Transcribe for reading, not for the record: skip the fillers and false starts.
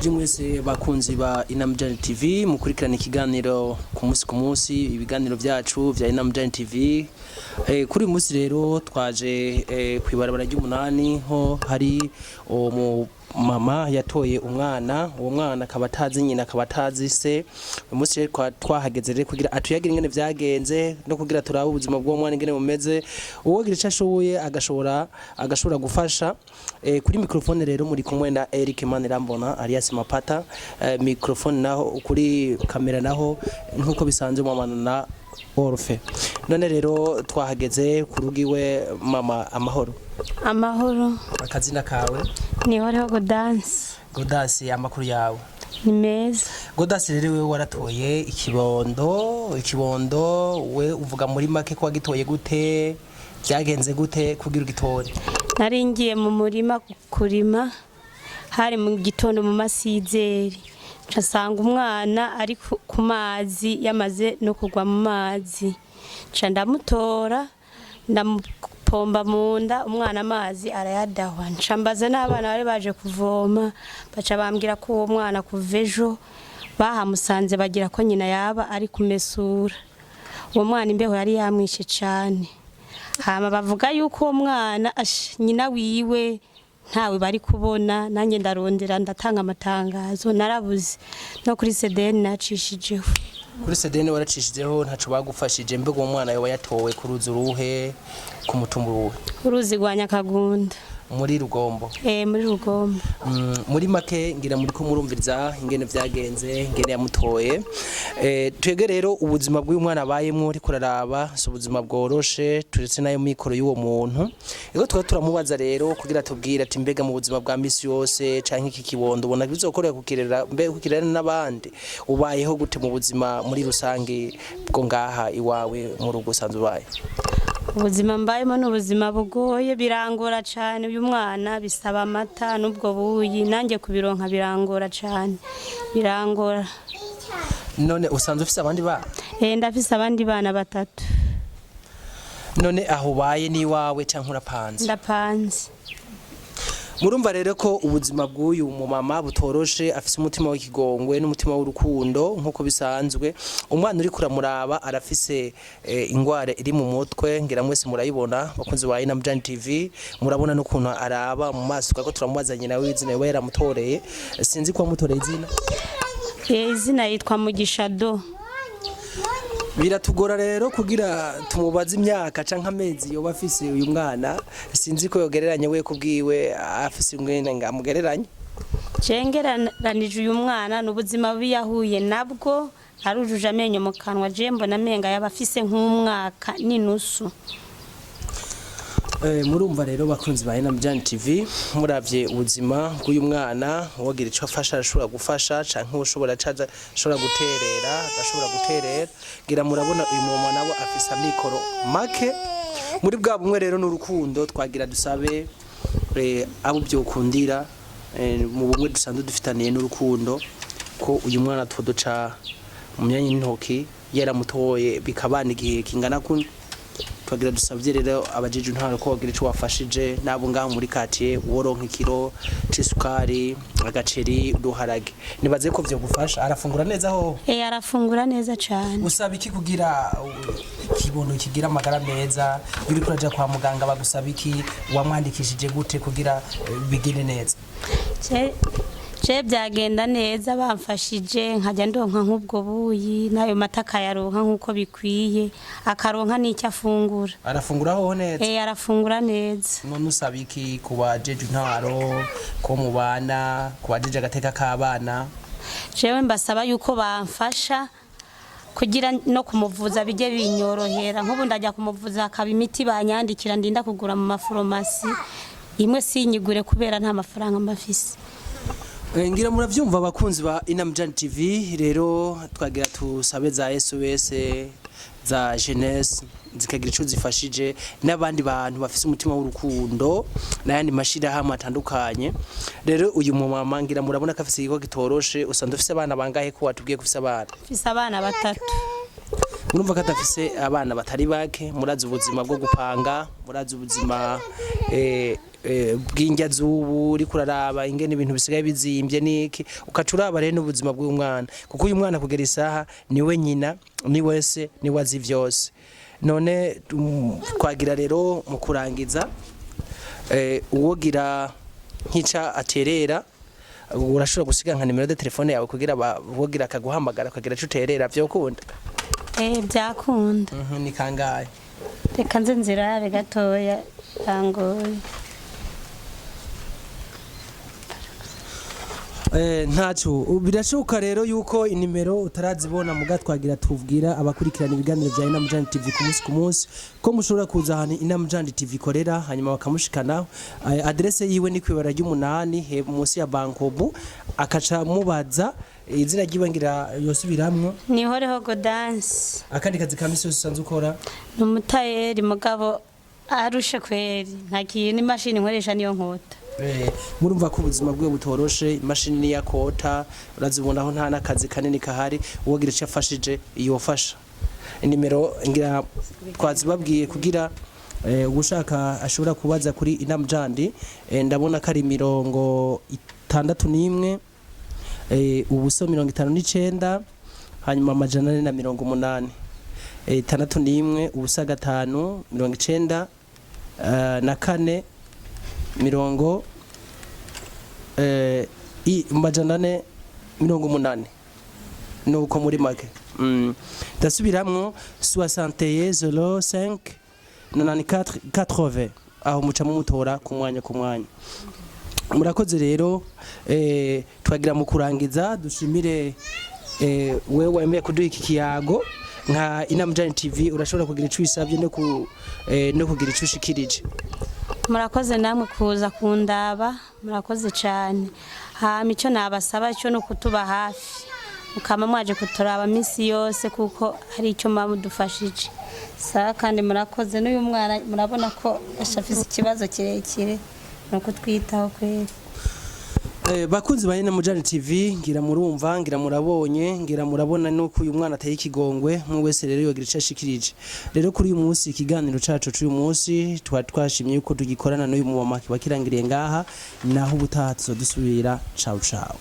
Mwese bakunzi ba Inamjani TV, mukurikirana ikiganiro ku munsi ku munsi, ibiganiro byacu vya Inamjani TV. Kuri uyu munsi rero twaje kwibarabara ry'umunani, ho hari umu mama yatoye umwana. Uwo mwana akaba atazi nyina, akaba atazi se. Uyu munsi rero twahageze rero kugira atuyagire ingene vyagenze no kugira turabe ubuzima bw'uwo mwana ingene bumeze, uwogira ico ashoboye agashobora gufasha. Kuri microphone rero muri kumwe na Eric Manirambona alias Mapata. Microphone naho, kuri kamera naho, nkuko bisanzwe mwamana na Orfe. None rero twahageze ku rugo iwe. Mama, amahoro? Amahoro. Akazina kawe? Nihoreho Godansi. Godasi, amakuru yawe? Ni meza. Godasi, rero wewe waratoye ikibondo. Ikibondo we uvuga muri make ko wagitoye gute, byagenze gute kugira ugitore? Nari ngiye mu murima kurima, hari mu gitondo mu masizeri, nsanga umwana ari ku mazi, yamaze no kugwa mu mazi. Nca ndamutora, ndamupomba mu nda, umwana amazi arayadahwa. Nca mbaza n'abana bari baje kuvoma, baca bambwira ko uwo mwana kuva ejo bahamusanze, bagira ko nyina yaba ari kumesura. Uwo mwana imbeho yari yamwishe cane. Hama bavuga yuko uwo mwana nyina wiwe ntawe bari kubona. Nanjye ndarondera, ndatanga amatangazo, narabuze. No kuri CDN nacishijeho. Kuri CDN waracishijeho, ntaco bagufashije. Mbega uwo mwana yoba yatowe ku ruzi uruhe, ku mutumba uruhe? Uruzi rwa Nyakagunda. Muri Rugombo? Eh, muri Rugombo. Muri make ngira muri ko murumviriza ingene vyagenze, ingene yamutoye. Twebwe rero ubuzima bw'uyu mwana abayemwo, uriko uraraba, si ubuzima bworoshe, turetse nayo mikoro y'uwo muntu. Ego, twaba turamubaza rero kugira tubwire ati: mbega mu buzima bwa misi yose canke iki kibondo ubona bizokorera kukirera, mbe kukirera n'abandi, ubayeho gute mu buzima muri rusange bwo ngaha iwawe mu rugo usanzwe ubaye? Ubuzima mbayemo ni ubuzima bugoye, birangora cyane. Uyu mwana bisaba amata n'ubwo buyi, nanjye kubironka birangora cyane, birangora. None usanzwe ufise abandi bana? Eh, ndafise abandi bana batatu. None aho ubaye ni iwawe canke urapanze? Ndapanze. Murumva rero ko ubuzima bw'uyu mumama butoroshe. Afise umutima w'ikigongwe n'umutima w'urukundo nk'uko bisanzwe. Umwana uri kuramuraba arafise ingwara iri mu mutwe, ngira mwese murayibona, bakunzi ba Inamjani TV. Murabona n'ukuntu araba mu maso kako. Turamubaza nyina w'izina yoba yaramutoreye. Sinzi ko wamutoreye izina. Eh, izina yitwa Mugisha Do. Biratugora rero kugira tumubaze imyaka canke amezi yoba afise uyu mwana. Sinzi ko yogereranya we kubwiwe, afise ingene ngamugereranya. Cengeranije uyu mwana n'ubuzima bubi yahuye nabwo, arujuje amenyo mu kanwa, je mbona amenga yaba afise nk'umwaka n'inusu. Murumva rero, bakunzi ba Inamjani TV, muravye ubuzima bw'uyu mwana, wogira ico afasha ashobora gufasha, canke ushobora caza ashobora guterera, ashobora guterera. Ngira murabona uyu mama nabo afise amikoro make. Muri bwa bumwe rero n'urukundo, twagira dusabe abo byokundira, mu bumwe dusanzwe dufitaniye n'urukundo, ko uyu mwana twoduca mu myanya y'intoki, yaramutoye bikabana igihe kingana kuno. Twagira dusabye rero abajeje intwaro ko bagira ico wafashije nabo ngaho muri quartier, woronka ikiro c'isukari, agaceri, uduharage, nibaze ko vyogufasha. Arafungura neza ho? Eh, arafungura neza cane. Usaba iki kugira ikibondo kigira amagara meza? Iyo uriko uraja kwa muganga bagusaba iki? Wamwandikishije gute kugira bigende neza? Je byagenda neza bamfashije, nkajya ndonka nk'ubwo buyi n'ayo mata, akayaronka nk'uko bikwiye, akaronka n'icyo afungura. Arafungura hoho neza? Eh, arafungura neza. None usaba iki ku bajeje intwaro, ko mubana, ku bajeje agateka k'abana? Jewe mbasaba yuko bamfasha kugira no kumuvuza bijye binyorohera. Nk'ubu ndajya kumuvuza, hakaba imiti banyandikira ndinda kugura mu maforomasi, imwe sinyigure kubera nta mafaranga mbafise. Ngira muravyumva, abakunzi ba Inamjani TV. Rero twagira tusabe za SOS, za jeunesse, zikagira ico zifashije, n'abandi bantu bafise umutima w'urukundo, n'ayandi mashirahamwe atandukanye. Rero uyu mumama ngira murabona ko afise igikorwa kitoroshe. Usanzwe ufise abana bangahe, ko watubwiye ko ufise abana? Mfise abana batatu. Murumva ko adafise abana batari bake. Murazi ubuzima bwo gupanga, murazi ubuzima bw'indya z'ubu, uriko uraraba ingene ibintu bisigaye bizimbye niki, ukaca uraba rero n'ubuzima bw'uyu mwana, kuko uyu mwana kugera isaha niwe nyina, ni wese, niwe azi vyose. None twagira rero mu kurangiza, uwogira nk'ica aterera, urashobora gusiga nka numéro de téléphone yawe kugira uwogira akaguhamagara akagira ico uterera, vyokunda? Eh, byakunda. Ni kangahe? Reka nze nzirabe gatoya, yangoye. Ntaco birashoboka rero yuko inimero utarazibona, muga twagira tubwira abakurikirana ibiganiro vya Inamujani TV ku munsi ku munsi ko mushobora kuza ahantu Inamujani TV ikorera, hanyuma bakamushikana. Adresse yiwe ni kwibara ry'umunani, munsi ya Bankobu, akaca mubaza izina ryiwe, ngira yosubiramwo. Nihoreho Godansi. Akandi kazi ka misi yose usanzwe ukora? Ni umutayeri, mugabo arushe kweri, nta kintu, imashini nkoresha niyo nkota. Murumva ko ubuzima bwiwe butoroshe, imashini niyo akota, urazibonaho nta n'akazi kanini kahari. Uwogira icyo afashije yofasha, inimero ngira twazibabwiye kugira ushaka ashobora kubaza kuri Inamjandi. Ndabona ko ari 61, ubuso 59, hanyuma 480, 61 ubusa 5 94 mirongo 480. Nuko muri make, ndasubiramwo: 61 05 94 80. Aho muca mumutora ku mwanya ku mwanya. Murakoze rero. Twagira mu kurangiza dushimire wewe wemeye kuduha iki kiyago nka Inamujani TV. Urashobora kugira ico usabye no kugira ico ushikirije. Murakoze namwe kuza kundaba, murakoze cyane. Hama icyo nabasaba cyo ni ukutuba hafi, mukaba mwaje kuturaba minsi yose, kuko hari icyo muba mudufashije. Sawa, kandi murakoze. N'uyu mwana murabona ko afise ikibazo kirekire, ni ukutwitaho kweri. Bakunzi ba Inamujani TV, ngira murumva, ngira murabonye, ngira murabona nuko uyu mwana ateye ikigongwe. Mwe wese rero yogira ico ashikirije. Rero kuri uyu munsi, ikiganiro cacu c'uyu munsi twa twashimye yuko tugikorana n'uyu mumama, kiba kirangiriye ngaha. Naho ubutaha tuzodusubira. Ciao ciao.